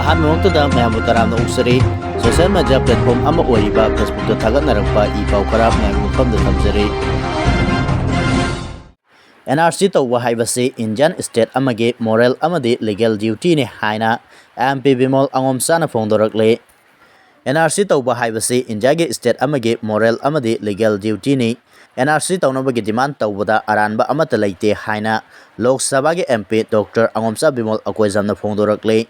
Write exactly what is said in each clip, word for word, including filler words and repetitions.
ꯑꯍꯥꯟꯕꯃꯛꯇꯗ ꯃꯌꯥꯝꯕꯨ ꯇꯔꯥꯝꯅ ꯑꯣꯛꯆꯔꯤ꯫ Social media platform ꯑꯃ ꯑꯣꯏꯔꯤꯕ Facebook ꯇ ꯊꯥꯒꯠꯅꯔꯛꯄ ꯏ ꯄꯥꯎ ꯈꯔ ꯃꯌꯥꯝꯒꯤ ꯃꯐꯝꯗ ꯊꯝꯖꯔꯤ꯫ N R C ꯇꯧꯕ ꯍꯥꯏꯕꯁꯤ Indian state ꯑꯃꯒꯤ moral ꯑꯃꯗꯤ legal duty ꯅꯤ ꯍꯥꯏꯅ M P Bimol ꯑꯉꯣꯝꯆꯥꯅ ꯐꯣꯡꯗꯣꯔꯛꯂꯤ꯫ N R C ꯇꯧꯕ ꯍꯥꯏꯕꯁꯤ ꯏꯟꯗꯤꯌꯥꯒꯤ state ꯑꯃꯒꯤ moral ꯑꯃꯗꯤ legal duty ꯅꯤ꯫ N R C ꯇꯧꯅꯕꯒꯤ demand ꯇꯧꯕꯗ ꯑꯔꯥꯟꯕ ꯑꯃꯠꯇ ꯂꯩꯇꯦ ꯍꯥꯏꯅ ꯂꯣꯛ ꯁꯚꯥꯒꯤ M P Doctor ꯑꯉꯣꯝꯆꯥ Bimol ꯑꯀꯣꯏꯖꯝꯅ ꯐꯣꯡꯗꯣꯔꯛꯂꯤ꯫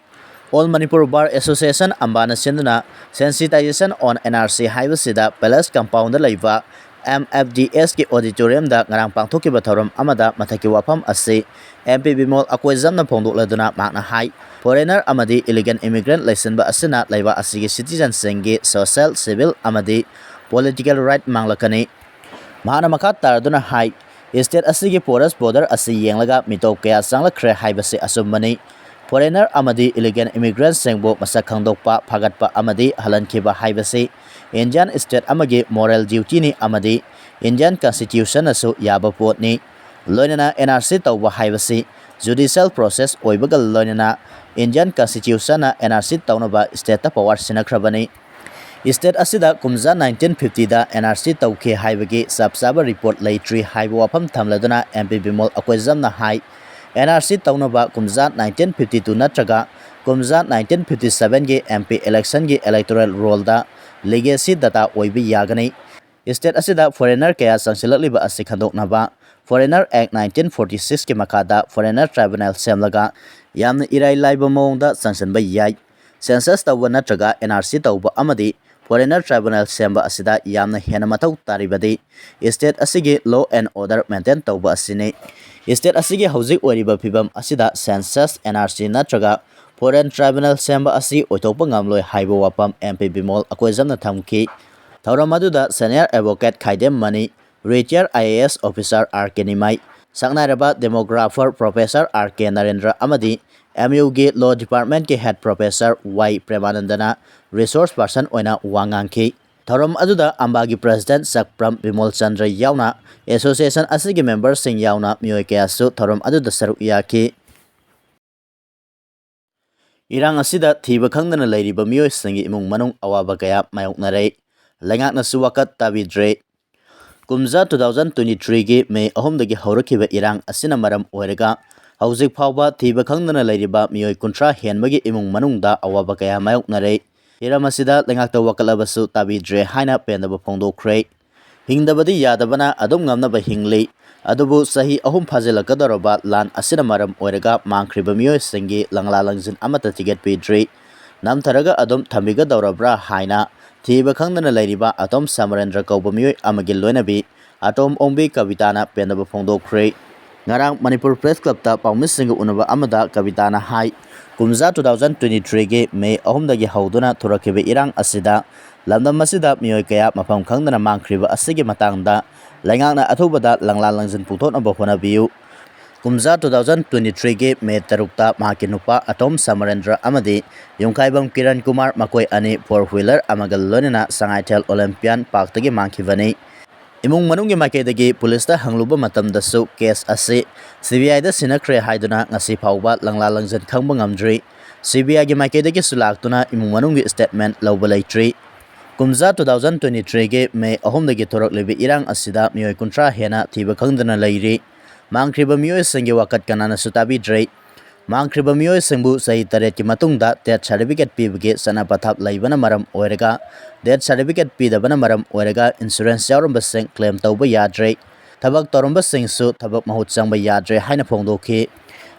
All Manipur Bar Association ꯑꯝꯕꯥꯅ ꯁꯤꯟꯗꯨꯅ Sensitization on N R C ꯍꯥꯏꯕꯁꯤꯗ Palace Compound ꯗ ꯂꯩꯕ M F D S ꯀꯤ auditorium ꯗ ꯉꯔꯥꯡ ꯄꯥꯡꯊꯣꯛꯈꯤꯕ ꯊꯧꯔꯝ ꯑꯃꯗ ꯃꯊꯛꯀꯤ ꯋꯥꯐꯝ ꯑꯁꯤ M P ꯕꯤꯃꯣꯜ ꯑꯀꯣꯏꯖꯝꯅ ꯐꯣꯡꯗꯣꯛꯂꯗꯨꯅ ꯃꯍꯥꯛꯅ ꯍꯥꯏ, foreigner ꯑꯃꯗꯤ illegal immigrant ꯂꯩꯁꯤꯟꯕ ꯑꯁꯤꯅ ꯂꯩꯕꯥꯛ ꯑꯁꯤꯒꯤ citizen ꯁꯤꯡꯒꯤ social, civil ꯑꯃꯗꯤ political right ꯃꯥꯡꯂꯛꯀꯅꯤ꯫ ꯃꯍꯥꯛꯅ ꯃꯈꯥ ꯇꯥꯔꯗꯨꯅ ꯍꯥꯏ, state ꯑꯁꯤꯒꯤ porous border ꯑꯁꯤ ꯌꯦꯡꯂꯒ ꯃꯤꯇꯣꯞ ꯀꯌꯥ ꯆꯪꯂꯛꯈ꯭ꯔꯦ ꯍꯥꯏꯕꯁꯤ ꯑꯆꯨꯝꯕꯅꯤ꯫ Foreigner ꯑꯃꯗꯤ illegal immigrant ꯁꯤꯡꯕꯨ ꯃꯁꯛ ꯈꯪꯗꯣꯛꯄ, ꯐꯥꯒꯠꯄ ꯑꯃꯗꯤ ꯍꯜꯍꯟꯈꯤꯕ ꯍꯥꯏꯕꯁꯤ Indian state ꯑꯃꯒꯤ moral duty ꯅꯤ ꯑꯃꯗꯤ Indian Constitution ꯅꯁꯨ ꯌꯥꯕ ꯄꯣꯠꯅꯤ꯫ ꯂꯣꯏꯅꯅ N R C ꯇꯧꯕ ꯍꯥꯏꯕꯁꯤ judicial process ꯑꯣꯏꯕꯒ ꯂꯣꯏꯅꯅ Indian Constitution ꯅ N R C ꯇꯧꯅꯕ state ꯇ power ꯁꯤꯟꯅꯈ꯭ꯔꯕꯅꯤ꯫ State ꯑꯁꯤꯗ ꯀꯨꯝꯖꯥ nineteen fifty ꯗ N R C ꯇꯧꯈꯤ ꯍꯥꯏꯕꯒꯤ ꯆꯞ ꯆꯥꯕ report ꯂꯩꯇ꯭ꯔꯤ ꯍꯥꯏꯕ ꯋꯥꯐꯝ ꯊꯝꯂꯗꯨꯅ M P ꯕꯤꯃꯣꯜ ꯑꯀꯣꯏꯖꯝꯅ ꯍꯥꯏ, N R C ꯇꯧꯅꯕ ꯀꯨꯝꯖꯥ nineteen fifty two ꯅꯠꯇ꯭ꯔꯒ ꯀꯨꯝꯖꯥ nineteen fifty seven ꯒꯤ M P election ꯒꯤ electoral roll ꯗ legacy data ꯑꯣꯏꯕ ꯌꯥꯒꯅꯤ꯫ State ꯑꯁꯤꯗ foreigner ꯀꯌꯥ ꯆꯪꯁꯤꯜꯂꯛꯂꯤꯕ ꯑꯁꯤ ꯈꯟꯗꯣꯛꯅꯕ Foreigner Act nineteen forty six ꯀꯤ ꯃꯈꯥꯗ foreigner tribunal ꯁꯦꯝꯂꯒ ꯌꯥꯝꯅ ꯏꯔꯥꯏ ꯂꯥꯏꯕ ꯃꯑꯣꯡꯗ ꯆꯪꯁꯤꯟꯕ ꯌꯥꯏ꯫ Census ꯇꯧꯕ ꯅꯠꯇ꯭ꯔꯒ N R C ꯇꯧꯕ ꯑꯃꯗꯤ foreigner tribunal ꯁꯦꯝꯕ ꯑꯁꯤꯗ ꯌꯥꯝꯅ ꯍꯦꯟꯅ ꯃꯊꯧ ꯇꯥꯔꯤꯕꯗꯤ state ꯑꯁꯤꯒꯤ law and order maintain ꯇꯧꯕ ꯑꯁꯤꯅꯤ꯫ State ꯑꯁꯤꯒꯤ ꯍꯧꯖꯤꯛ ꯑꯣꯏꯔꯤꯕ ꯐꯤꯕꯝ ꯑꯁꯤꯗ census, N R C ꯅꯠꯇ꯭ꯔꯒ foreign tribunal ꯁꯦꯝꯕ ꯑꯁꯤ ꯑꯣꯏꯊꯣꯛꯄ ꯉꯝꯂꯣꯏ ꯍꯥꯏꯕ ꯋꯥꯐꯝ M P ꯕꯤꯃꯣꯜ ꯑꯀꯣꯏꯖꯝꯅ ꯊꯝꯈꯤ꯫ ꯊꯧꯔꯝ ꯑꯗꯨꯗ senior advocate Khaidem Mani, retired I A S officer R K Nimai, ꯁꯛꯅꯥꯏꯔꯕ demographer Professor R K Narendra ꯑꯃꯗꯤ M U ꯒꯤ law department ꯀꯤ head professor Y ꯄ꯭ꯔꯦꯃꯥꯅꯟꯗꯅ resource person ꯑꯣꯏꯅ ꯋꯥ ꯉꯥꯡꯈꯤ꯫ ꯊꯧꯔꯝ ꯑꯗꯨꯗ ꯑꯝꯕꯥꯒꯤ president ꯆꯛꯄ꯭ꯔꯝ ꯕꯤꯃꯣꯜ ꯆꯟꯗ꯭ꯔ ꯌꯥꯎꯅ association ꯑꯁꯤꯒꯤ member ꯁꯤꯡ ꯌꯥꯎꯅ ꯃꯤꯑꯣꯏ ꯀꯌꯥꯁꯨ ꯊꯧꯔꯝ ꯑꯗꯨꯗ ꯁꯔꯨꯛ ꯌꯥꯈꯤ꯫ ꯏꯔꯥꯡ ꯑꯁꯤꯗ ꯊꯤꯕ ꯈꯪꯗꯅ ꯂꯩꯔꯤꯕ ꯃꯤꯑꯣꯏꯁꯤꯡꯒꯤ ꯏꯃꯨꯡ ꯃꯅꯨꯡ ꯑꯋꯥꯕ ꯀꯌꯥ ꯃꯥꯌꯣꯛꯅꯔꯦ꯫ ꯂꯩꯉꯥꯛꯅꯁꯨ ꯋꯥꯀꯠ ꯇꯥꯕꯤꯗ꯭ꯔꯦ꯫ ꯀꯨꯝꯖꯥ two thousand twenty three ꯒꯤ ꯃꯦ ꯑꯍꯨꯝꯗꯒꯤ ꯍꯧꯔꯛꯈꯤꯕ ꯏꯔꯥꯡ ꯑꯁꯤꯅ ꯃꯔꯝ ꯑꯣꯏꯔꯒ ꯍꯧꯖꯤꯛ ꯐꯥꯎꯕ ꯊꯤꯕ ꯈꯪꯗꯅ ꯂꯩꯔꯤꯕ ꯃꯤꯑꯣꯏ ꯀꯨꯟꯊ꯭ꯔꯥ ꯍꯦꯟꯕꯒꯤ ꯏꯃꯨꯡ ꯃꯅꯨꯡꯗ ꯑꯋꯥꯕ ꯀꯌꯥ ꯃꯥꯌꯣꯛꯅꯔꯦ꯫ ꯍꯤꯔꯝ ꯑꯁꯤꯗ ꯂꯩꯉꯥꯛꯇ ꯋꯥꯀꯠꯂꯕꯁꯨ ꯇꯥꯕꯤꯗ꯭ꯔꯦ ꯍꯥꯏꯅ ꯄꯦꯟꯗꯕ ꯐꯣꯡꯗꯣꯛꯈ꯭ꯔꯦ꯫ ꯍꯤꯡꯗꯕꯗꯤ ꯌꯥꯗꯕꯅ ꯑꯗꯨꯝ ꯉꯝꯅꯕ ꯍꯤꯡꯂꯤ꯫ ꯑꯗꯨꯕꯨ ꯆꯍꯤ ꯑꯍꯨꯝ ꯐꯥꯖꯤꯜꯂꯛꯀꯗꯧꯔꯕ ꯂꯥꯟ ꯑꯁꯤꯅ ꯃꯔꯝ ꯑꯣꯏꯔꯒ ꯃꯥꯡꯈ꯭ꯔꯤꯕ ꯃꯤꯑꯣꯏꯁꯤꯡꯒꯤ ꯂꯪꯂꯥ ꯂꯪꯖꯤꯟ ꯑꯃꯠꯇ ꯊꯤꯒꯠꯄꯤꯗ꯭ꯔꯤ꯫ ꯅꯝꯊꯔꯒ ꯑꯗꯨꯝ ꯊꯝꯕꯤꯒꯗꯧꯔꯕ꯭ꯔꯥ ꯍꯥꯏꯅ ꯊꯤꯕ ꯈꯪꯗꯅ ꯂꯩꯔꯤꯕ ꯑꯇꯣꯝ ꯁꯃꯔꯦꯟꯗ꯭ꯔ ꯀꯧꯕ ꯃꯤꯑꯣꯏ ꯑꯃꯒꯤ ꯂꯣꯏꯅꯕꯤ ꯑꯇꯣꯝ ꯑꯣꯡꯕꯤ ꯀꯕꯤꯇꯥꯅ ꯄꯦꯟꯗꯕ ꯐꯣꯡꯗꯣꯛꯈ꯭ꯔꯦ꯫ ꯉꯔꯥꯡ ꯃꯅꯤꯄꯨꯔ ꯄ꯭ꯔꯦꯁ ꯀ꯭ꯂꯕꯇ ꯄꯥꯎꯃꯤꯁꯤꯡꯒ ꯎꯅꯕ ꯑꯃꯗ ꯀꯕꯤꯇꯥꯅ ꯍꯥꯏ, ꯀꯨꯝꯖꯥ two thousand twenty three ꯒꯤ ꯃꯦ ꯑꯍꯨꯝꯗꯒꯤ ꯍꯧꯗꯨꯅ ꯊꯣꯔꯛꯈꯤꯕ ꯏꯔꯥꯡ ꯑꯁꯤꯗ ꯂꯝꯗꯝ ꯑꯁꯤꯗ ꯃꯤꯑꯣꯏ ꯀꯌꯥ ꯃꯐꯝ ꯈꯪꯗꯅ ꯃꯥꯡꯈ꯭ꯔꯤꯕ ꯑꯁꯤꯒꯤ ꯃꯇꯥꯡꯗ ꯂꯩꯉꯥꯛꯅ ꯑꯊꯨꯕꯗ ꯂꯪꯂꯥ ꯂꯪꯖꯤꯟ ꯄꯨꯊꯣꯛꯅꯕ ꯍꯣꯠꯅꯕꯤꯌꯨ꯫ ꯀꯨꯝꯖꯥ two thousand twenty three ꯒꯤ ꯃꯦ ꯇꯔꯨꯛꯇ ꯃꯍꯥꯛꯀꯤ ꯅꯨꯄꯥ ꯑꯇꯣꯝ ꯁꯃꯔꯦꯟꯗ꯭ꯔ ꯑꯃꯗꯤ ꯌꯨꯝꯈꯥꯏꯕꯝ ꯀꯤꯔꯟ ꯀꯨꯃꯥꯔ, ꯃꯈꯣꯏ ꯑꯅꯤ four wheeler ꯑꯃꯒ ꯂꯣꯏꯅꯅ ꯁꯉꯥꯏꯊꯦꯜ ꯑꯣꯂꯦꯝꯄꯤꯌꯥꯟ ꯄꯥꯔꯛꯇꯒꯤ ꯃꯥꯡꯈꯤꯕꯅꯤ꯫ ꯏꯃꯨꯡ ꯃꯅꯨꯡꯒꯤ ꯃꯥꯏꯀꯩꯗꯒꯤ ꯄꯨꯂꯤꯁꯇ ꯍꯪꯂꯨꯕ ꯃꯇꯝꯗꯁꯨ ꯀꯦꯁ ꯑꯁꯤ ꯁꯤ ꯕꯤ ꯑꯥꯏꯗ ꯁꯤꯟꯅꯈ꯭ꯔꯦ ꯍꯥꯏꯗꯨꯅ ꯉꯁꯤ ꯐꯥꯎꯕ ꯂꯪꯂꯥ ꯂꯪꯖꯟ ꯈꯪꯕ ꯉꯝꯗ꯭ꯔꯤ꯫ ꯁꯤ ꯕꯤ ꯑꯥꯏꯒꯤ ꯃꯥꯏꯀꯩꯗꯒꯤꯁꯨ ꯂꯥꯛꯇꯨꯅ ꯏꯃꯨꯡ ꯃꯅꯨꯡꯒꯤ ꯁ꯭ꯇꯦꯠꯃꯦꯟ ꯂꯧꯕ ꯂꯩꯇ꯭ꯔꯤ꯫ ꯀꯨꯝꯖꯥ two thousand twenty three ꯒꯤ ꯃꯦ ꯑꯍꯨꯝꯗꯒꯤ ꯊꯣꯔꯛꯂꯤꯕ ꯏꯔꯥꯡ ꯑꯁꯤꯗ ꯃꯤꯑꯣꯏ ꯀꯨꯟꯊ꯭ꯔꯥ ꯍꯦꯟꯅ ꯊꯤꯕ ꯈꯪꯗꯅ ꯂꯩꯔꯤ꯫ ꯃꯥꯡꯈ꯭ꯔꯤꯕ ꯃꯤꯑꯣꯏꯁꯤꯡꯒꯤ ꯋꯥꯀꯠ ꯀꯅꯥꯅꯁꯨ ꯇꯥꯕꯤꯗ꯭ꯔꯦ꯫ ꯃꯥꯡꯈ꯭ꯔꯤꯕ ꯃꯤꯑꯣꯏꯁꯤꯡꯕꯨ ꯆꯍꯤ ꯇꯔꯦꯠꯀꯤ ꯃꯇꯨꯡꯗ death certificate ꯄꯤꯕꯒꯤ ꯆꯠꯅ ꯄꯊꯥꯞ ꯂꯩꯕꯅ ꯃꯔꯝ ꯑꯣꯏꯔꯒ, death certificate ꯄꯤꯗꯕꯅ ꯃꯔꯝ ꯑꯣꯏꯔꯒ insurance ꯌꯥꯎꯔꯝꯕꯁꯤꯡ claim ꯇꯧꯕ ꯌꯥꯗ꯭ꯔꯦ꯫ ꯊꯕꯛ ꯇꯧꯔꯝꯕꯁꯤꯡꯁꯨ ꯊꯕꯛ ꯃꯍꯨꯠ ꯆꯪꯕ ꯌꯥꯗ꯭ꯔꯦ ꯍꯥꯏꯅ ꯐꯣꯡꯗꯣꯛꯈꯤ꯫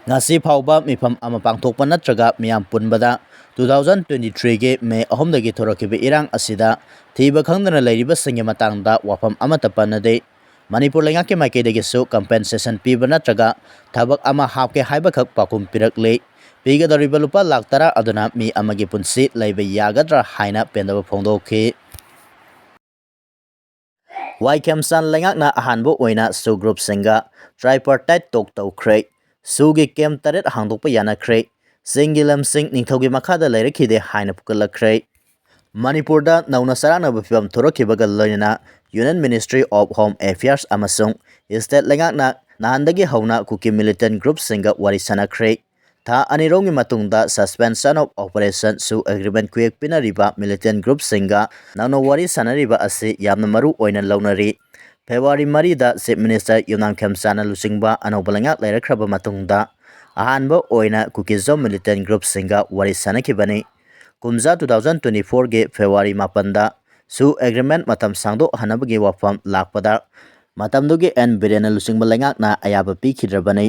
ꯉꯁꯤ ꯐꯥꯎꯕ ꯃꯤꯐꯝ ꯑꯃ ꯄꯥꯡꯊꯣꯛꯄ ꯅꯠꯇ꯭ꯔꯒ ꯃꯤꯌꯥꯝ ꯄꯨꯟꯕꯗ two thousand twenty three ꯒꯤ ꯃꯦ ꯑꯍꯨꯝꯗꯒꯤ ꯊꯣꯔꯛꯈꯤꯕ ꯏꯔꯥꯡ ꯑꯁꯤꯗ ꯊꯤꯕ ꯈꯪꯗꯅ ꯂꯩꯔꯤꯕꯁꯤꯡꯒꯤ ꯃꯇꯥꯡꯗ ꯋꯥꯐꯝ ꯑꯃꯠꯇ ꯄꯟꯅꯗꯦ꯫ ꯃꯅꯤꯄꯨꯔ ꯂꯩꯉꯥꯛꯀꯤ ꯃꯥꯏꯀꯩꯗꯒꯤꯁꯨ compensation ꯄꯤꯕ ꯅꯠꯇ꯭ꯔꯒ ꯊꯕꯛ ꯑꯃ ꯍꯥꯞꯀꯦ ꯍꯥꯏꯕꯈꯛ ꯄꯥꯎꯈꯨꯝ ꯄꯤꯔꯛꯂꯤ꯫ ꯄꯤꯒꯗꯧꯔꯤꯕ ꯂꯨꯄꯥ ꯂꯥꯈ ꯇꯔꯥ ꯑꯗꯨꯅ ꯃꯤ ꯑꯃꯒꯤ ꯄꯨꯟꯁꯤ ꯂꯩꯕ ꯌꯥꯒꯗ꯭ꯔꯥ ꯍꯥꯏꯅ ꯄꯦꯟꯗꯕ ꯐꯣꯡꯗꯣꯛꯈꯤ꯫ ꯋꯥꯏ ꯈꯦꯝꯆꯥꯟ ꯂꯩꯉꯥꯛꯅ ꯑꯍꯥꯟꯕ ꯑꯣꯏꯅ SoO groupꯁꯤꯡꯒ tripartite talk ꯇꯧꯈ꯭ꯔꯦ꯫ SoOꯒꯤ camp ꯇꯔꯦꯠ ꯍꯥꯡꯗꯣꯛꯄ ꯌꯥꯅꯈ꯭ꯔꯦ꯫ ꯆꯤꯡꯒꯤ ꯂꯝꯁꯤꯡ ꯅꯤꯡꯊꯧꯒꯤ ꯃꯈꯥꯗ ꯂꯩꯔꯛꯈꯤꯗꯦ ꯍꯥꯏꯅ ꯐꯨꯒꯠꯂꯛꯈ꯭ꯔꯦ꯫ ꯃꯅꯤꯄꯨꯔꯗ ꯅꯧꯅ ꯆꯔꯥꯡꯅꯕ ꯐꯤꯕꯝ ꯊꯣꯔꯛꯈꯤꯕꯒ ꯂꯣꯏꯅꯅ Union Ministry of Home Affairs ꯑꯃꯁꯨꯡ state ꯂꯩꯉꯥꯛꯅ ꯅꯍꯥꯟꯗꯒꯤ ꯍꯧꯅ ꯀꯨꯀꯤ militant groupꯁꯤꯡꯒ ꯋꯥꯔꯤ ꯁꯥꯅꯈ꯭ꯔꯦ꯫ ꯊꯥ ꯑꯅꯤꯔꯣꯝꯒꯤ ꯃꯇꯨꯡꯗ Suspension of Operation ꯁꯨ ꯑꯦꯒ꯭ꯔꯤꯃꯦꯟ ꯈꯨꯌꯦꯛ ꯄꯤꯅꯔꯤꯕ ꯃꯤꯂꯤꯇꯦꯟ ꯒ꯭ꯔꯨꯞꯁꯤꯡꯒ ꯅꯧꯅ ꯋꯥꯔꯤ ꯁꯥꯟꯅꯔꯤꯕ ꯑꯁꯤ ꯌꯥꯝꯅ ꯃꯔꯨ ꯑꯣꯏꯅ ꯂꯧꯅꯔꯤ꯫ ꯐꯦꯕ꯭ꯔꯨꯋꯥꯔꯤ ꯃꯔꯤꯗ ꯆꯤꯐ ꯃꯤꯅꯤꯁꯇꯔ ꯌꯨꯝꯅꯥꯝ ꯈꯦꯝꯆꯥꯟꯅ ꯂꯨꯆꯤꯡꯕ ꯑꯅꯧꯕ ꯂꯩꯉꯥꯛ ꯂꯩꯔꯛꯈ꯭ꯔꯕ ꯃꯇꯨꯡꯗ ꯑꯍꯥꯟꯕ ꯑꯣꯏꯅ ꯀꯨꯀꯤꯖꯝ ꯃꯤꯂꯤꯇꯦꯟ ꯒ꯭ꯔꯨꯞꯁꯤꯡꯒ ꯋꯥꯔꯤ ꯁꯥꯟꯅꯈꯤꯕꯅꯤ꯫ ꯀꯨꯝꯖꯥ ꯇꯨ ꯊꯥꯎꯖꯟ ꯇ꯭ꯋꯦꯟꯇꯤ ꯐꯣꯔꯒꯤ ꯐꯦꯕ꯭ꯔꯨꯋꯥꯔꯤ ꯃꯥꯄꯟꯗ ꯁꯨ ꯑꯦꯒ꯭ꯔꯤꯃꯦꯟ ꯃꯇꯝ ꯁꯥꯡꯗꯣꯛꯍꯟꯅꯕꯒꯤ ꯋꯥꯐꯝ ꯂꯥꯛꯄꯗ ꯃꯇꯝꯗꯨꯒꯤ ꯑꯦꯟ ꯕꯤꯔꯦꯟꯅ ꯂꯨꯆꯤꯡꯕ ꯂꯩꯉꯥꯛꯅ ꯑꯌꯥꯕ ꯄꯤꯈꯤꯗ꯭ꯔꯕꯅꯤ꯫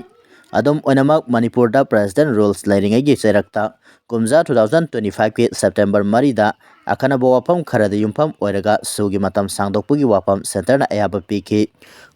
ꯑꯗꯨꯝ ꯑꯣꯏꯅꯃꯛ ꯃꯅꯤꯄꯨꯔꯗ ꯄ꯭ꯔꯦꯁꯤꯗꯦꯟ ꯔꯨꯜꯁ ꯂꯩꯔꯤꯉꯩꯒꯤ ꯆꯩꯔꯛꯇ ꯀꯨꯝꯖꯥ ꯇꯨ ꯊꯥꯎꯖꯟ ꯇ꯭ꯋꯦꯟꯇꯤ ꯐꯥꯏꯚꯀꯤ ꯁꯦꯞꯇꯦꯝꯕꯔ ꯃꯔꯤꯗ ꯑꯈꯟꯅꯕ ꯋꯥꯐꯝ ꯈꯔꯗ ꯌꯨꯝꯐꯝ ꯑꯣꯏꯔꯒ ꯁꯨꯒꯤ ꯃꯇꯝ ꯁꯥꯡꯗꯣꯛꯄꯒꯤ ꯋꯥꯐꯝ ꯁꯦꯟꯇꯔꯅ ꯑꯌꯥꯕ ꯄꯤꯈꯤ꯫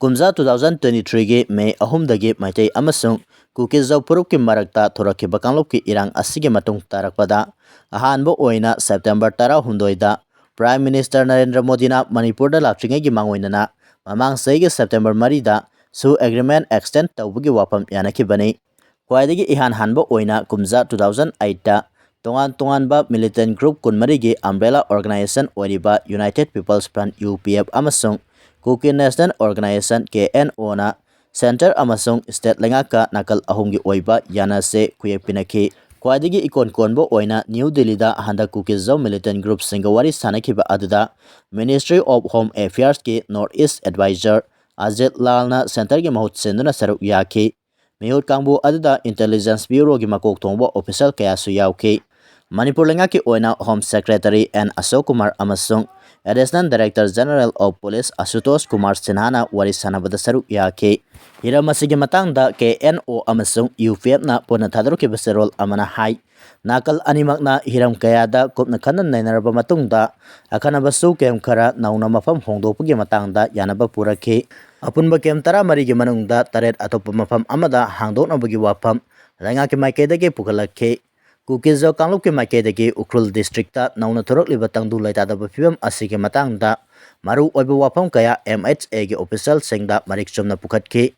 ꯀꯨꯝꯖꯥ ꯇꯨ ꯊꯥꯎꯖꯟ ꯇ꯭ꯋꯦꯟꯇꯤ ꯊ꯭ꯔꯤꯒꯤ ꯃꯦ ꯑꯍꯨꯝꯗꯒꯤ ꯃꯩꯇꯩ ꯑꯃꯁꯨꯡ ꯀꯨꯀꯤꯖꯧ ꯐꯨꯔꯨꯞꯀꯤ ꯃꯔꯛꯇ ꯊꯣꯔꯛꯈꯤꯕ ꯀꯥꯡꯂꯨꯞꯀꯤ ꯏꯔꯥꯡ ꯑꯁꯤꯒꯤ ꯃꯇꯨꯡ ꯇꯥꯔꯛꯄꯗ ꯑꯍꯥꯟꯕ ꯑꯣꯏꯅ ꯁꯦꯞꯇꯦꯝꯕꯔ ꯇꯔꯥꯍꯨꯝꯗꯣꯏꯗ ꯄ꯭ꯔꯥꯏꯝ ꯃꯤꯅꯤꯁꯇꯔ ꯅꯔꯦꯟꯗ꯭ꯔ ꯃꯣꯗꯤꯅ ꯃꯅꯤꯄꯨꯔꯗ ꯂꯥꯛꯇ꯭ꯔꯤꯉꯩꯒꯤ ꯃꯥꯡꯑꯣꯏꯅꯅ ꯃꯃꯥꯡ ꯆꯍꯤꯒꯤ ꯁꯦꯞꯇꯦꯝꯕꯔ ꯃꯔꯤꯗ ꯁꯨ ꯑꯦꯒ꯭ꯔꯤꯃꯦꯟ ꯑꯦꯛꯁꯇꯦꯟ ꯇꯧꯕꯒꯤ ꯋꯥꯐꯝ ꯌꯥꯅꯈꯤꯕꯅꯤ꯫ ꯈ꯭ꯋꯥꯏꯗꯒꯤ ꯏꯍꯥꯟ ꯍꯥꯟꯕ ꯑꯣꯏꯅ ꯀꯨꯝꯖꯥ ꯇꯨ ꯊꯥꯎꯖꯟ ꯑꯩꯠꯇ ꯇꯣꯉꯥꯟ ꯇꯣꯉꯥꯟꯕ ꯃꯤꯂꯤꯇꯦꯟ ꯒ꯭ꯔꯨꯞ ꯀꯨꯟꯃꯔꯤꯒꯤ ꯑꯝꯕ꯭ꯔꯦꯂꯥ ꯑꯣꯔꯒꯅꯥꯏꯖꯦꯁꯟ ꯑꯣꯏꯔꯤꯕ United People's Front, U P F, ꯑꯃꯁꯨꯡ Kuki National Organization, K N ꯑꯣꯅ ꯁꯦꯟꯇꯔ ꯑꯃꯁꯨꯡ ꯁ꯭ꯇꯦꯠ ꯂꯩꯉꯥꯛꯀ ꯅꯥꯀꯜ ꯑꯍꯨꯝꯒꯤ ꯑꯣꯏꯕ ꯌꯥꯅꯁꯦ ꯈꯨꯌꯦꯛ ꯄꯤꯅꯈꯤ꯫ ꯈ꯭ꯋꯥꯏꯗꯒꯤ ꯏꯀꯣꯟ ꯀꯣꯟꯕ ꯑꯣꯏꯅ ꯅ꯭ꯌꯨ ꯗꯤꯜꯂꯤꯗ ꯍꯟꯗꯛ ꯀꯨꯀꯤꯖꯝ ꯃꯤꯂꯤꯇꯦꯟ ꯒ꯭ꯔꯨꯞꯁꯤꯡꯒ ꯋꯥꯔꯤ ꯁꯥꯟꯅꯈꯤꯕ ꯑꯗꯨꯗ Ministry of Home Affairsꯀꯤ North East Advisor Ajit ꯂꯥꯜꯅ ꯁꯦꯟꯇꯔꯒꯤ ꯃꯍꯨꯠ ꯁꯤꯟꯗꯨꯅ ꯁꯔꯨꯛ ꯌꯥꯈꯤ꯫ ꯃꯤꯍꯨꯠ ꯀꯥꯡꯕꯨ ꯑꯗꯨꯗ ꯏꯟꯇꯦꯂꯤꯖꯦꯟꯁ ꯕ꯭ꯌꯨꯔꯣꯒꯤ ꯃꯀꯣꯛ ꯊꯣꯡꯕ ꯑꯣꯐꯤꯁꯤꯌꯦꯜ ꯀꯌꯥꯁꯨ ꯌꯥꯎꯈꯤ꯫ ꯃꯅꯤꯄꯨꯔ ꯂꯩꯉꯥꯛꯀꯤ ꯑꯣꯏꯅ home secretary N Ashok Kumar ꯑꯃꯁꯨꯡ additional director general of police Ashutosh Kumar ꯁꯤꯟꯍꯥꯅ ꯋꯥꯔꯤ ꯁꯥꯟꯅꯕꯗ ꯁꯔꯨꯛ ꯌꯥꯈꯤ꯫ ꯍꯤꯔꯝ ꯑꯁꯤꯒꯤ ꯃꯇꯥꯡꯗ ꯀꯦ ꯑꯦꯟ ꯑꯣ ꯑꯃꯁꯨꯡ ꯌꯨ ꯄꯤ ꯑꯦꯐꯅ ꯄꯨꯟꯅ ꯊꯥꯗꯣꯔꯛꯈꯤꯕ ꯆꯦꯔꯣꯜ ꯑꯃꯅ ꯍꯥꯏ, ꯅꯥꯀꯜ ꯑꯅꯤꯃꯛꯅ ꯍꯤꯔꯝ ꯀꯌꯥꯗ ꯀꯨꯞꯅ ꯈꯟꯅ ꯅꯩꯅꯔꯕ ꯃꯇꯨꯡꯗ ꯑꯈꯟꯅꯕ ꯁꯨ ꯀꯦꯝ ꯈꯔ ꯅꯧꯅ ꯃꯐꯝ ꯍꯣꯡꯗꯣꯛꯄꯒꯤ ꯃꯇꯥꯡꯗ ꯌꯥꯅꯕ ꯄꯨꯔꯛꯈꯤ꯫ ꯑꯄꯨꯟꯕ ꯀꯦꯝ ꯇꯔꯥꯃꯔꯤꯒꯤ ꯃꯅꯨꯡꯗ ꯇꯔꯦꯠ ꯑꯇꯣꯞꯄ ꯃꯐꯝ ꯑꯃꯗ ꯍꯥꯡꯗꯣꯛꯅꯕꯒꯤ ꯋꯥꯐꯝ ꯂꯩꯉꯥꯛꯀꯤ ꯃꯥꯏꯀꯩꯗꯒꯤ ꯄꯨꯈꯠꯂꯛꯈꯤ꯫ ꯀꯨꯀꯤꯖ ꯀꯥꯡꯂꯨꯞꯀꯤ ꯃꯥꯏꯀꯩꯗꯒꯤ ꯎꯈ꯭ꯔꯨꯜ ꯗꯤꯁꯇ꯭ꯔꯤꯛꯇ ꯅꯧꯅ ꯊꯣꯔꯛꯂꯤꯕ ꯇꯪꯗꯨ ꯂꯩꯇꯥꯗꯕ ꯐꯤꯕꯝ ꯑꯁꯤꯒꯤ ꯃꯇꯥꯡꯗ ꯃꯔꯨ ꯑꯣꯏꯕ ꯋꯥꯐꯝ ꯀꯌꯥ ꯑꯦꯝ ꯑꯩꯆ ꯑꯦꯒꯤ ꯑꯣꯐꯤꯁꯤꯌꯦꯜꯁꯤꯡꯗ ꯃꯔꯤꯛ ꯆꯨꯝꯅ ꯄꯨꯈꯠꯈꯤ꯫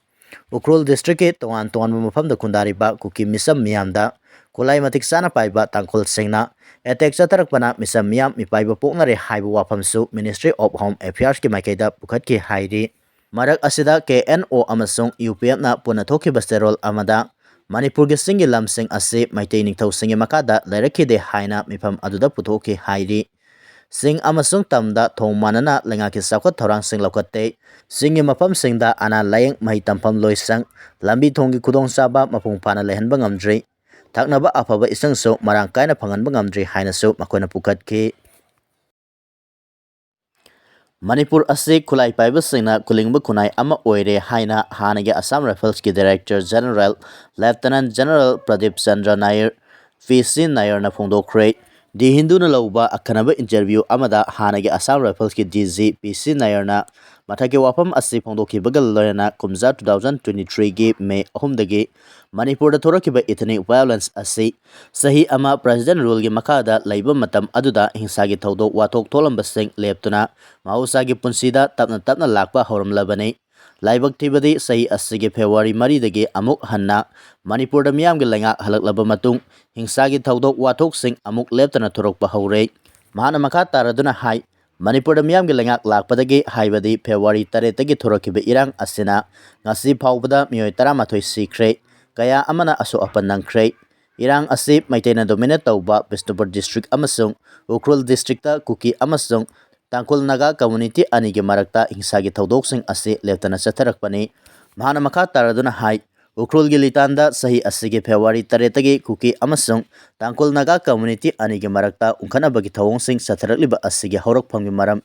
ꯎꯈ꯭ꯔꯨꯜ ꯗꯤꯁꯇ꯭ꯔꯤꯛꯀꯤ ꯇꯣꯉꯥꯟ ꯇꯣꯉꯥꯟꯕ ꯃꯐꯝꯗ ꯈꯨꯟꯗꯥꯔꯤꯕ ꯀꯨꯀꯤ ꯃꯤꯆꯝ ꯃꯤꯌꯥꯝꯗ ꯈꯨꯠꯂꯥꯏ ꯃꯇꯤꯛ ꯆꯥꯅ ꯄꯥꯏꯕ ꯇꯥꯡꯈꯨꯜꯁꯤꯡꯅ ꯑꯦꯇꯦꯛ ꯆꯠꯊꯔꯛꯄꯅ ꯃꯤꯆꯝ ꯃꯤꯌꯥꯝ ꯃꯤꯄꯥꯏꯕ ꯄꯣꯛꯅꯔꯦ ꯍꯥꯏꯕ ꯋꯥꯐꯝꯁꯨ Ministry of Home Affairsꯀꯤ ꯃꯥꯏꯀꯩꯗ ꯄꯨꯈꯠꯈꯤ ꯍꯥꯏꯔꯤ꯫ ꯃꯔꯛ ꯑꯁꯤꯗ ꯀꯦ ꯑꯦꯟ ꯑꯣ ꯑꯃꯁꯨꯡ ꯌꯨ ꯄꯤ ꯑꯦꯐꯅ ꯄꯨꯟꯅ ꯊꯣꯛꯈꯤꯕ ꯆꯦꯔꯣꯜ ꯑꯃꯗ ꯃꯅꯤꯄꯨꯔꯒꯤ ꯆꯤꯡꯒꯤ ꯂꯝꯁꯤꯡ ꯑꯁꯤ ꯃꯩꯇꯩ ꯅꯤꯡꯊꯧꯁꯤꯡꯒꯤ ꯃꯈꯥꯗ ꯂꯩꯔꯛꯈꯤꯗꯦ ꯍꯥꯏꯅ ꯃꯤꯐꯝ ꯑꯗꯨꯗ ꯄꯨꯊꯣꯛꯈꯤ ꯍꯥꯏꯔꯤ꯫ ꯆꯤꯡ ꯑꯃꯁꯨꯡ ꯇꯝꯗ ꯊꯣꯡ ꯃꯥꯟꯅꯅ ꯂꯩꯉꯥꯛꯀꯤ ꯆꯥꯎꯈꯠ ꯊꯧꯔꯥꯡꯁꯤꯡ ꯂꯧꯈꯠꯇꯦ꯫ ꯆꯤꯡꯒꯤ ꯃꯐꯝꯁꯤꯡꯗ ꯑꯅꯥ ꯂꯥꯌꯦꯡ, ꯃꯍꯩ ꯇꯝꯐꯝ, ꯂꯣꯏꯁꯪ, ꯂꯝꯕꯤ ꯊꯣꯡꯒꯤ ꯈꯨꯗꯣꯡꯆꯥꯕ ꯃꯄꯨꯡ ꯐꯥꯅ ꯂꯩꯍꯟꯕ ꯉꯝꯗ꯭ꯔꯤ꯫ ꯊꯛꯅꯕ ꯑꯐꯕ ꯏꯁꯤꯡꯁꯨ ꯃꯔꯥꯡ ꯀꯥꯏꯅ ꯐꯪꯍꯟꯕ ꯉꯝꯗ꯭ꯔꯤ ꯍꯥꯏꯅꯁꯨ ꯃꯈꯣꯏꯅ ꯄꯨꯈꯠꯈꯤ꯫ ꯃꯅꯤꯄꯨꯔ ꯑꯁꯤ ꯈꯨꯠꯂꯥꯏ ꯄꯥꯏꯕꯁꯤꯡꯅ ꯀꯨꯂꯤꯡꯕ ꯈꯨꯟꯅꯥꯏ ꯑꯃ ꯑꯣꯏꯔꯦ ꯍꯥꯏꯅ ꯍꯥꯟꯅꯒꯤ ꯑꯁꯥꯝ ꯔꯥꯏꯐꯜꯁꯀꯤ director general lieutenant general Pradeep Chandra Nair, P C ꯅꯥꯌꯔꯅ ꯐꯣꯡꯗꯣꯛꯈ꯭ꯔꯦ꯫ ꯗꯤ ꯍꯤꯟꯗꯨꯅ ꯂꯧꯕ ꯑꯈꯟꯅꯕ ꯏꯟꯇꯔꯚ꯭ꯌꯨ ꯑꯃꯗ ꯍꯥꯟꯅꯒꯤ Assam ꯔꯥꯏꯐꯜꯁꯀꯤ D G P C ꯅꯥꯌꯔꯅ ꯃꯊꯛꯀꯤ ꯋꯥꯐꯝ ꯑꯁꯤ ꯐꯣꯡꯗꯣꯛꯈꯤꯕꯒ ꯂꯣꯏꯅꯅ ꯀꯨꯝꯖꯥ two thousand twenty threeꯒꯤ ꯃꯦ ꯑꯍꯨꯝꯗꯒꯤ ꯃꯅꯤꯄꯨꯔꯗ ꯊꯣꯔꯛꯈꯤꯕ ꯏꯊꯅꯤꯛ ꯚꯥꯏꯑꯣꯂꯦꯟꯁ ꯑꯁꯤ ꯆꯍꯤ ꯑꯃ ꯄ꯭ꯔꯦꯁꯤꯗꯦꯟ ꯔꯨꯜꯒꯤ ꯃꯈꯥꯗ ꯂꯩꯕ ꯃꯇꯝ ꯑꯗꯨꯗ ꯍꯤꯡꯁꯥꯒꯤ ꯊꯧꯗꯣꯛ ꯋꯥꯊꯣꯛ ꯊꯣꯛꯂꯝꯕꯁꯤꯡ ꯂꯦꯞꯇꯨꯅ ꯃꯍꯧꯁꯥꯒꯤ ꯄꯨꯟꯁꯤꯗ ꯇꯞꯅ ꯇꯞꯅ ꯂꯥꯛꯄ ꯍꯧꯔꯝꯂꯕꯅꯤ꯫ ꯂꯥꯏꯕꯛ ꯊꯤꯕꯗꯤ ꯆꯍꯤ ꯑꯁꯤꯒꯤ ꯐꯦꯕ꯭ꯔꯨꯋꯥꯔꯤ ꯃꯔꯤꯗꯒꯤ ꯑꯃꯨꯛ ꯍꯟꯅ ꯃꯅꯤꯄꯨꯔꯗ ꯃꯤꯌꯥꯝꯒꯤ ꯂꯩꯉꯥꯛ ꯍꯜꯂꯛꯂꯕ ꯃꯇꯨꯡ ꯍꯤꯡꯁꯥꯒꯤ ꯊꯧꯗꯣꯛ ꯋꯥꯊꯣꯛꯁꯤꯡ ꯑꯃꯨꯛ ꯂꯦꯞꯇꯅ ꯊꯣꯔꯛꯄ ꯍꯧꯔꯦ꯫ ꯃꯍꯥꯛꯅ ꯃꯈꯥ ꯇꯥꯔꯗꯨꯅ ꯍꯥꯏ, ꯃꯅꯤꯄꯨꯔꯗ ꯃꯤꯌꯥꯝꯒꯤ ꯂꯩꯉꯥꯛ ꯂꯥꯛꯄꯗꯒꯤ ꯍꯥꯏꯕꯗꯤ ꯐꯦꯕ꯭ꯔꯨꯋꯥꯔꯤ ꯇꯔꯦꯠꯇꯒꯤ ꯊꯣꯔꯛꯈꯤꯕ ꯏꯔꯥꯡ ꯑꯁꯤꯅ ꯉꯁꯤ ꯐꯥꯎꯕꯗ ꯃꯤꯑꯣꯏ ꯇꯔꯥꯃꯥꯊꯣꯏ ꯁꯤꯈ꯭ꯔꯦ, ꯀꯌꯥ ꯑꯃꯅ ꯑꯁꯣꯛ ꯑꯄꯟ ꯅꯪꯈ꯭ꯔꯦ꯫ ꯏꯔꯥꯡ ꯑꯁꯤ ꯃꯩꯇꯩꯅ ꯗꯣꯃꯤꯅꯦꯠ ꯇꯧꯕ ꯕꯤꯁꯅꯨꯄꯨꯔ ꯗꯤꯁꯇ꯭ꯔꯤꯛ ꯑꯃꯁꯨꯡ ꯎꯈ꯭ꯔꯨꯜ ꯗꯤꯁꯇ꯭ꯔꯤꯛꯇ ꯀꯨꯀꯤ ꯑꯃꯁꯨꯡ ꯇꯥꯡꯈꯨꯜ ꯅꯥꯒꯥ ꯀꯝꯃꯨꯅꯤꯇꯤ ꯑꯅꯤꯒꯤ ꯃꯔꯛꯇ ꯍꯤꯡꯁꯥꯒꯤ ꯊꯧꯗꯣꯛꯁꯤꯡ ꯑꯁꯤ ꯂꯦꯞꯇꯅ ꯆꯠꯊꯔꯛꯄꯅꯤ꯫ ꯃꯍꯥꯛꯅ ꯃꯈꯥ ꯇꯥꯔꯗꯨꯅ ꯍꯥꯏ, ꯎꯈ꯭ꯔꯨꯜꯒꯤ ꯂꯤꯇꯥꯟꯗ ꯆꯍꯤ ꯑꯁꯤꯒꯤ ꯐꯦꯕ꯭ꯔꯨꯋꯥꯔꯤ ꯇꯔꯦꯠꯇꯒꯤ ꯀꯨꯀꯤ ꯑꯃꯁꯨꯡ ꯇꯥꯡꯈꯨꯜ ꯅꯥꯒꯥ ꯀꯝꯃꯨꯅꯤꯇꯤ ꯑꯅꯤꯒꯤ ꯃꯔꯛꯇ ꯎꯪꯈꯠꯅꯕꯒꯤ ꯊꯧꯑꯣꯡꯁꯤꯡ ꯆꯠꯊꯔꯛꯂꯤꯕ ꯑꯁꯤꯒꯤ ꯍꯧꯔꯛꯐꯝꯒꯤ ꯃꯔꯝ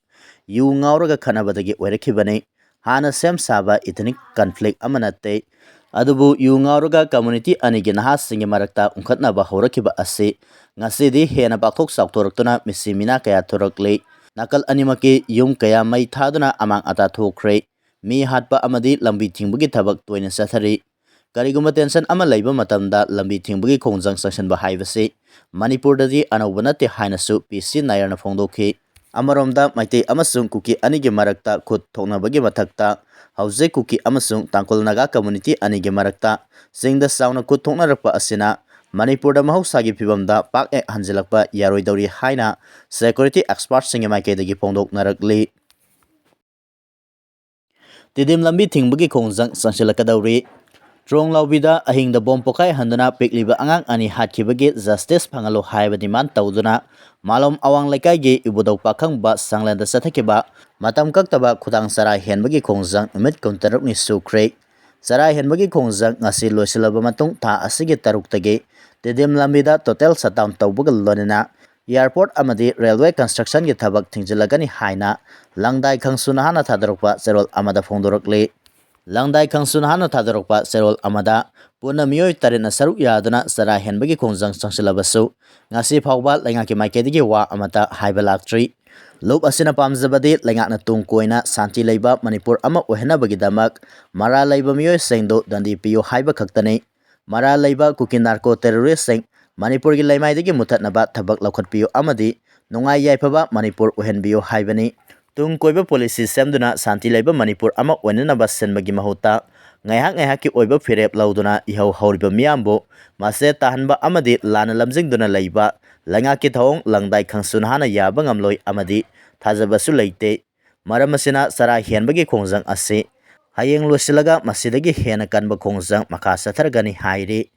ꯌꯨ ꯉꯥꯎꯔꯒ ꯈꯠꯅꯕꯗꯒꯤ ꯑꯣꯏꯔꯛꯈꯤꯕꯅꯤ꯫ ꯍꯥꯟꯅ ꯁꯦꯝ ꯁꯥꯕ ꯏꯊꯅꯤꯛ ꯀꯟꯐ꯭ꯂꯤꯛ ꯑꯃ ꯅꯠꯇꯦ꯫ ꯑꯗꯨꯕꯨ ꯌꯨ ꯉꯥꯎꯔꯒ ꯀꯝꯃꯨꯅꯤꯇꯤ ꯑꯅꯤꯒꯤ ꯅꯍꯥꯁꯤꯡꯒꯤ ꯃꯔꯛꯇ ꯎꯪꯈꯠꯅꯕ ꯍꯧꯔꯛꯈꯤꯕ ꯑꯁꯤ ꯉꯁꯤꯗꯤ ꯍꯦꯟꯅ ꯄꯥꯛꯊꯣꯛ ꯆꯥꯎꯊꯣꯔꯛꯇꯨꯅ ꯃꯤꯁꯤ ꯃꯤꯅꯥ ꯀꯌꯥ ꯊꯣꯔꯛꯂꯤ꯫ ꯅꯥꯀꯜ ꯑꯅꯤꯃꯛꯀꯤ ꯌꯨꯝ ꯀꯌꯥ ꯃꯩ ꯊꯥꯗꯨꯅ ꯑꯃꯥꯡ ꯑꯇꯥ ꯊꯣꯛꯈ꯭ꯔꯦ꯫ ꯃꯤ ꯍꯥꯠꯄ ꯑꯃꯗꯤ ꯂꯝꯕꯤ ꯊꯤꯡꯕꯒꯤ ꯊꯕꯛ ꯇꯣꯏꯅ ꯆꯠꯊꯔꯤ꯫ ꯀꯔꯤꯒꯨꯝꯕ ꯇꯦꯟꯁꯟ ꯑꯃ ꯂꯩꯕ ꯃꯇꯝꯗ ꯂꯝꯕꯤ ꯊꯤꯡꯕꯒꯤ ꯈꯣꯡꯖꯪ ꯆꯪꯁꯤꯟꯕ ꯍꯥꯏꯕꯁꯤ ꯃꯅꯤꯄꯨꯔꯗꯗꯤ ꯑꯅꯧꯕ ꯅꯠꯇꯦ ꯍꯥꯏꯅꯁꯨ ꯄꯤ ꯁꯤ ꯅꯥꯌꯔꯅ ꯐꯣꯡꯗꯣꯛꯈꯤ꯫ ꯑꯃꯔꯣꯝꯗ ꯃꯩꯇꯩ ꯑꯃꯁꯨꯡ ꯀꯨꯀꯤ ꯑꯅꯤꯒꯤ ꯃꯔꯛꯇ ꯈꯨꯠ ꯊꯣꯛꯅꯕꯒꯤ ꯃꯊꯛꯇ ꯍꯧꯖꯤꯛ ꯀꯨꯀꯤ ꯑꯃꯁꯨꯡ ꯇꯥꯡꯈꯨꯜ ꯅꯥꯒꯥ ꯀꯝꯃꯨꯅꯤꯇꯤ ꯑꯅꯤꯒꯤ ꯃꯔꯛꯇ ꯆꯤꯡꯗ ꯆꯥꯎꯅ ꯈꯨꯠ ꯊꯣꯛꯅꯔꯛꯄ ꯑꯁꯤꯅ ꯃꯅꯤꯄꯨꯔꯗ ꯃꯍꯧꯁꯥꯒꯤ ꯐꯤꯕꯝꯗ ꯄꯥꯛ ꯍꯦꯛ ꯍꯟꯖꯤꯜꯂꯛꯄ ꯌꯥꯔꯣꯏꯗꯧꯔꯤ ꯍꯥꯏꯅ ꯁꯦꯀ꯭ꯌꯨꯔꯤꯇꯤ ꯑꯦꯛꯁꯄꯥꯔꯠꯁꯤꯡꯒꯤ ꯃꯥꯏꯀꯩꯗꯒꯤ ꯐꯣꯡꯗꯣꯛꯅꯔꯛꯂꯤ꯫ ꯇꯤꯗꯤꯝ ꯂꯝꯕꯤ ꯊꯤꯡꯕꯒꯤ ꯈꯣꯡꯖꯪ ꯆꯪꯁꯤꯜꯂꯛꯀꯗꯧꯔꯤ꯫ ꯇ꯭ꯔꯣꯡ ꯂꯥꯎꯕꯤꯗ ꯑꯍꯤꯡꯗ ꯕꯣꯝ ꯄꯣꯈꯥꯏꯍꯟꯗꯨꯅ ꯄꯤꯛꯂꯤꯕ ꯑꯉꯥꯡ ꯑꯅꯤ ꯍꯥꯠꯈꯤꯕꯒꯤ ꯖꯁꯇꯤꯁ ꯐꯪꯍꯜꯂꯨ ꯍꯥꯏꯕ ꯗꯤꯃꯥꯟ ꯇꯧꯗꯨꯅ ꯃꯥꯂꯣꯝ ꯑꯋꯥꯡ ꯂꯩꯀꯥꯏꯒꯤ ꯏꯕꯨꯙꯧ ꯄꯥꯈꯪꯕ ꯁꯪꯂꯦꯟꯗ ꯆꯠꯊꯈꯤꯕ ꯃꯇꯝ ꯀꯛꯇꯕ ꯈꯨꯗꯥꯡ ꯆꯔꯥ ꯍꯦꯟꯕꯒꯤ ꯈꯣꯡꯖꯪ ꯅꯨꯃꯤꯠ ꯀꯨꯟꯇꯔꯨꯛꯅꯤ ꯁꯨꯈ꯭ꯔꯦ꯫ ꯆꯔꯥ ꯍꯦꯟꯕꯒꯤ ꯈꯣꯡꯖꯪ ꯉꯁꯤ ꯂꯣꯏꯁꯤꯜꯂꯕ ꯃꯇꯨꯡ ꯊꯥ ꯑꯁꯤꯒꯤ ꯇꯔꯨꯛꯇꯒꯤ ꯇꯤꯗꯤꯝ ꯂꯝꯕꯤꯗ ꯇꯣꯇꯦꯜ ꯁꯠꯗꯥꯎꯟ ꯇꯧꯕꯒ ꯂꯣꯏꯅꯅ ꯑꯦꯌꯥꯔꯄꯣꯔꯠ ꯑꯃꯗꯤ ꯔꯦꯜꯋꯦ ꯀꯟꯁꯇ꯭ꯔꯛꯁꯟꯒꯤ ꯊꯕꯛ ꯊꯤꯡꯖꯤꯜꯂꯒꯅꯤ ꯍꯥꯏꯅ ꯂꯪꯗꯥꯏ ꯈꯪꯁꯨ ꯅꯍꯥꯅ ꯊꯥꯗꯣꯔꯛꯄ ꯆꯦꯔꯣꯜ ꯑꯃꯗ ꯐꯣꯡꯗꯣꯔꯛꯂꯤ꯫ ꯂꯪꯗꯥꯏ ꯈꯪꯁꯨ ꯅꯍꯥꯅ ꯊꯥꯗꯣꯔꯛꯄ ꯆꯦꯔꯣꯜ ꯑꯃꯗ ꯄꯨꯟꯅ ꯃꯤꯑꯣꯏ ꯇꯔꯦꯠꯅ ꯁꯔꯨꯛ ꯌꯥꯗꯨꯅ ꯆꯔꯥ ꯍꯦꯟꯕꯒꯤ ꯈꯣꯡꯖꯪ ꯆꯪꯁꯤꯜꯂꯕꯁꯨ ꯉꯁꯤ ꯐꯥꯎꯕ ꯂꯩꯉꯥꯛꯀꯤ ꯃꯥꯏꯀꯩꯗꯒꯤ ꯋꯥ ꯑꯃꯠꯇ ꯍꯥꯏꯕ ꯂꯥꯛꯇ꯭ꯔꯤ꯫ ꯂꯨꯞ ꯑꯁꯤꯅ ꯄꯥꯝꯖꯕꯗꯤ ꯂꯩꯉꯥꯛꯅ ꯇꯨꯡ ꯀꯣꯏꯅ ꯁꯥꯟꯇꯤ ꯂꯩꯕ ꯃꯅꯤꯄꯨꯔ ꯑꯃ ꯑꯣꯏꯍꯟꯅꯕꯒꯤꯗꯃꯛ ꯃꯔꯥꯜ ꯂꯩꯕ ꯃꯤꯑꯣꯏꯁꯤꯡꯗꯨ ꯗꯟꯗꯤ ꯄꯤꯌꯨ ꯍꯥꯏꯕ ꯈꯛꯇꯅꯤ꯫ ꯃꯔꯥꯜ ꯂꯩꯕ ꯀꯨꯀꯤ ꯅꯥꯔꯀꯣ ꯇꯦꯔꯣꯔꯤꯁꯁꯤꯡ ꯃꯅꯤꯄꯨꯔꯒꯤ ꯂꯩꯃꯥꯏꯗꯒꯤ ꯃꯨꯊꯠꯅꯕ ꯊꯕꯛ ꯂꯧꯈꯠꯄꯤꯌꯨ ꯑꯃꯗꯤ ꯅꯨꯡꯉꯥꯏ ꯌꯥꯏꯐꯕ ꯃꯅꯤꯄꯨꯔ ꯑꯣꯏꯍꯟꯕꯤꯌꯨ ꯍꯥꯏꯕꯅꯤ꯫ ꯇꯨꯡ ꯀꯣꯏꯕ ꯄꯣꯂꯤꯁꯤ ꯁꯦꯝꯗꯨꯅ ꯁꯥꯟꯇꯤ ꯂꯩꯕ ꯃꯅꯤꯄꯨꯔ ꯑꯃ ꯑꯣꯏꯅꯅꯕ ꯁꯤꯟꯕꯒꯤ ꯃꯍꯨꯠꯇ ꯉꯥꯏꯍꯥꯛ ꯉꯥꯏꯍꯥꯛꯀꯤ ꯑꯣꯏꯕ ꯐꯤꯔꯦꯞ ꯂꯧꯗꯨꯅ ꯏꯍꯧ ꯍꯧꯔꯤꯕ ꯃꯤꯌꯥꯝꯕꯨ ꯃꯁꯦ ꯇꯥꯍꯟꯕ ꯑꯃꯗꯤ ꯂꯥꯟꯅ ꯂꯝꯖꯤꯡꯗꯨꯅ ꯂꯩꯕ ꯂꯩꯉꯥꯛꯀꯤ ꯊꯧꯑꯣꯡ ꯂꯪꯗꯥꯏ ꯈꯪꯁꯨ ꯅꯍꯥꯅ ꯌꯥꯕ ꯉꯝꯂꯣꯏ ꯑꯃꯗꯤ ꯊꯥꯖꯕꯁꯨ ꯂꯩꯇꯦ꯫ ꯃꯔꯝ ꯑꯁꯤꯅ ꯆꯔꯥ ꯍꯦꯟꯕꯒꯤ ꯈꯣꯡꯖꯪ ꯑꯁꯤ ꯍꯌꯦꯡ ꯂꯣꯏꯁꯤꯜꯂꯒ ꯃꯁꯤꯗꯒꯤ ꯍꯦꯟꯅ ꯀꯟꯕ ꯈꯣꯡꯖꯪ ꯃꯈꯥ ꯆꯠꯊꯔꯒꯅꯤ ꯍꯥꯏꯔꯤ꯫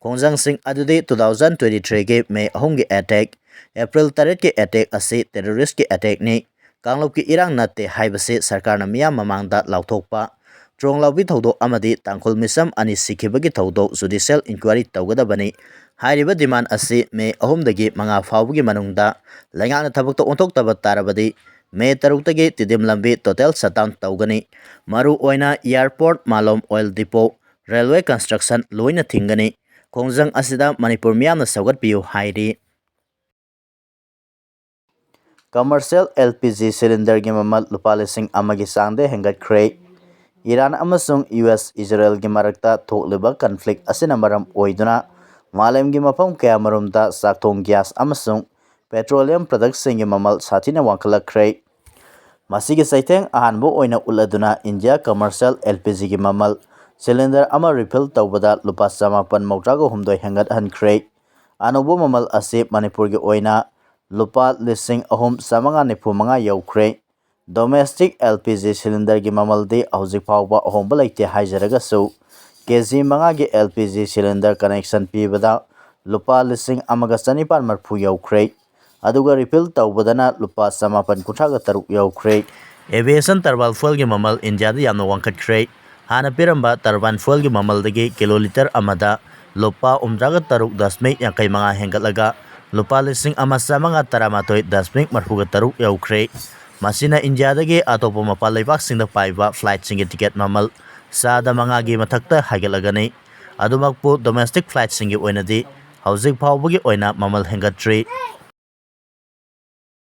ꯈꯣꯡꯖꯪꯁꯤꯡ ꯑꯗꯨꯗꯤ two thousand twenty three ꯒꯤ May ꯑꯍꯨꯝꯒꯤ ꯑꯦꯇꯦꯛ, April ꯇꯔꯦꯠꯀꯤ ꯑꯦꯇꯦꯛ ꯑꯁꯤ ꯇꯦꯔꯣꯔꯤꯁꯀꯤ ꯑꯦꯇꯦꯛꯅꯤ, ꯀꯥꯡꯂꯨꯞꯀꯤ ꯏꯔꯥꯡ ꯅꯠꯇꯦ ꯍꯥꯏꯕꯁꯤ ꯁꯔꯀꯥꯔꯅ ꯃꯤꯌꯥꯝ ꯃꯃꯥꯡꯗ ꯂꯥꯎꯊꯣꯛꯄ, ꯇ꯭ꯔꯣꯡ ꯂꯥꯎꯕꯤ ꯊꯧꯗꯣꯛ ꯑꯃꯗꯤ ꯇꯥꯡꯈꯨꯜ ꯃꯤꯆꯝ ꯑꯅꯤ ꯁꯤꯈꯤꯕꯒꯤ ꯊꯧꯗꯣꯛ ꯖꯨꯗꯤꯁꯤꯌꯦꯜ ꯏꯟꯀ꯭ꯋꯥꯏꯔꯤ ꯇꯧꯒꯗꯕꯅꯤ ꯍꯥꯏꯔꯤꯕ ꯗꯤꯃꯥꯟ ꯑꯁꯤ May ꯑꯍꯨꯝꯗꯒꯤ ꯃꯉꯥ ꯐꯥꯎꯕꯒꯤ ꯃꯅꯨꯡꯗ ꯂꯩꯉꯥꯛꯅ ꯊꯕꯛꯇ ꯑꯣꯟꯊꯣꯛꯇꯕ ꯇꯥꯔꯕꯗꯤ May ꯇꯔꯨꯛꯇꯒꯤ ꯇꯤꯗꯤꯝ ꯂꯝꯕꯤ ꯇꯣꯇꯦꯜ ꯁꯠꯗꯥꯎꯟ ꯇꯧꯒꯅꯤ꯫ ꯃꯔꯨ ꯑꯣꯏꯅ ꯑꯦꯌꯥꯔꯄꯣꯔꯠ, ꯃꯥꯂꯣꯝ ꯑꯣꯏꯜ ꯗꯤꯄꯣ, ꯔꯦꯜꯋꯦ ꯀꯟꯁꯇ꯭ꯔꯛꯁꯟ ꯂꯣꯏꯅ ꯊꯤꯡꯒꯅꯤ꯫ ꯈꯣꯡꯖꯪ ꯑꯁꯤꯗ ꯃꯅꯤꯄꯨꯔ ꯃꯤꯌꯥꯝꯅ ꯁꯧꯒꯠꯄꯤꯌꯨ ꯍꯥꯏꯔꯤ꯫ ꯀꯃꯔꯁꯤꯌꯦꯜ L P G ꯁꯤꯂꯤꯟꯗꯔꯒꯤ ꯃꯃꯜ ꯂꯨꯄꯥ ꯂꯤꯁꯤꯡ ꯑꯃꯒꯤ ꯆꯥꯡꯗ ꯍꯦꯟꯒꯠꯈ꯭ꯔꯦ꯫ ꯏꯔꯥꯟ ꯑꯃꯁꯨꯡ U S ꯏꯖꯔꯦꯜꯒꯤ ꯃꯔꯛꯇ ꯊꯣꯛꯂꯤꯕ ꯀꯟꯐ꯭ꯂꯤꯛ ꯑꯁꯤꯅ ꯃꯔꯝ ꯑꯣꯏꯗꯨꯅ ꯃꯥꯂꯦꯝꯒꯤ ꯃꯐꯝ ꯀꯌꯥꯃꯔꯨꯝꯗ ꯆꯥꯛꯊꯣꯡ ꯒ꯭ꯌꯥꯁ ꯑꯃꯁꯨꯡ ꯄꯦꯇ꯭ꯔꯣꯂꯤꯌꯝ ꯄ꯭ꯔꯗꯛꯁꯤꯡꯒꯤ ꯃꯃꯜ ꯁꯥꯊꯤꯅ ꯋꯥꯡꯈꯠꯂꯛꯈ꯭ꯔꯦ꯫ ꯃꯁꯤꯒꯤ ꯆꯩꯊꯦꯡ ꯑꯍꯥꯟꯕ ꯑꯣꯏꯅ ꯎꯠꯂꯗꯨꯅ India commercial L P G ꯒꯤ ꯃꯃꯜ ꯁꯤꯂꯤꯟꯗꯔ ꯑꯃ ꯔꯤꯐꯤꯜ ꯇꯧꯕꯗ ꯂꯨꯄꯥ ꯆꯃꯥꯄꯟ ꯃꯧꯗ꯭ꯔꯥꯒ ꯍꯨꯝꯗꯣꯏ ꯍꯦꯟꯒꯠꯍꯟꯈ꯭ꯔꯦ꯫ ꯑꯅꯧꯕ ꯃꯃꯜ ꯑꯁꯤ ꯃꯅꯤꯄꯨꯔꯒꯤ ꯑꯣꯏꯅ ꯂꯨꯄꯥ ꯂꯤꯁꯤꯡ ꯑꯍꯨꯝ ꯆꯥꯃꯉꯥ ꯅꯤꯐꯨ ꯃꯉꯥ ꯌꯧꯈ꯭ꯔꯦ꯫ ꯗꯣꯃꯦꯁꯇꯤꯛ L P G ꯁꯤꯂꯤꯟꯗꯔꯒꯤ ꯃꯃꯜꯗꯤ ꯍꯧꯖꯤꯛ ꯐꯥꯎꯕ ꯑꯍꯣꯡꯕ ꯂꯩꯇꯦ ꯍꯥꯏꯖꯔꯒꯁꯨ, ꯀꯦ ꯖꯤ ꯃꯉꯥꯒꯤ L P G cylinder connection ꯄꯤꯕꯗ ꯂꯨꯄꯥ ꯂꯤꯁꯤꯡ ꯑꯃꯒ ꯆꯅꯤꯄꯥꯟ ꯃꯔꯤꯐꯨ ꯌꯧꯈ꯭ꯔꯦ꯫ ꯑꯗꯨꯒ refill ꯇꯧꯕꯗꯅ ꯂꯨꯄꯥ ꯆꯃꯥꯄꯟ ꯀꯨꯟꯊ꯭ꯔꯥꯒ ꯇꯔꯨꯛ ꯌꯧꯈ꯭ꯔꯦ꯫ Aviation turbine fuelꯒꯤ ꯃꯃꯜ ꯏꯟꯗꯤꯌꯥꯗ ꯌꯥꯝꯅ ꯋꯥꯡꯈꯠꯈ꯭ꯔꯦ꯫ ꯍꯥꯟꯅ ꯄꯤꯔꯝꯕ turbine fuelꯒꯤ ꯃꯃꯜꯗꯒꯤ ꯀꯤꯂꯣ ꯂꯤꯇꯔ ꯑꯃꯗ ꯂꯨꯄꯥ ꯍꯨꯝꯗ꯭ꯔꯥꯒ ꯇꯔꯨꯛ ꯗꯁꯃꯤꯛ ꯌꯥꯡꯈꯩ ꯃꯉꯥ ꯍꯦꯟꯒꯠꯂꯒ ꯂꯨꯄꯥ ꯂꯤꯁꯤꯡ ꯑꯃ ꯆꯥꯝꯃꯉꯥ ꯇꯔꯥꯃꯥꯊꯣꯏ ꯗꯁꯃꯤꯛ ꯃꯔꯤꯐꯨꯒ ꯇꯔꯨꯛ ꯌꯧꯈ꯭ꯔꯦ꯫ ꯃꯁꯤꯅ ꯏꯟꯗꯤꯌꯥꯗꯒꯤ ꯑꯇꯣꯞꯄ ꯃꯄꯥꯟ ꯂꯩꯕꯥꯛꯁꯤꯡꯗ ꯄꯥꯏꯕ flightꯁꯤꯡꯒꯤ ticket ꯃꯃꯜ ꯆꯥꯗ ꯃꯉꯥꯒꯤ ꯃꯊꯛꯇ ꯍꯥꯏꯒꯠꯂꯒꯅꯤ꯫ ꯑꯗꯨꯃꯛꯄꯨ domestic flightꯁꯤꯡꯒꯤ ꯑꯣꯏꯅꯗꯤ ꯍꯧꯖꯤꯛ ꯐꯥꯎꯕꯒꯤ ꯑꯣꯏꯅ ꯃꯃꯜ ꯍꯦꯟꯒꯠꯇ꯭ꯔꯤ꯫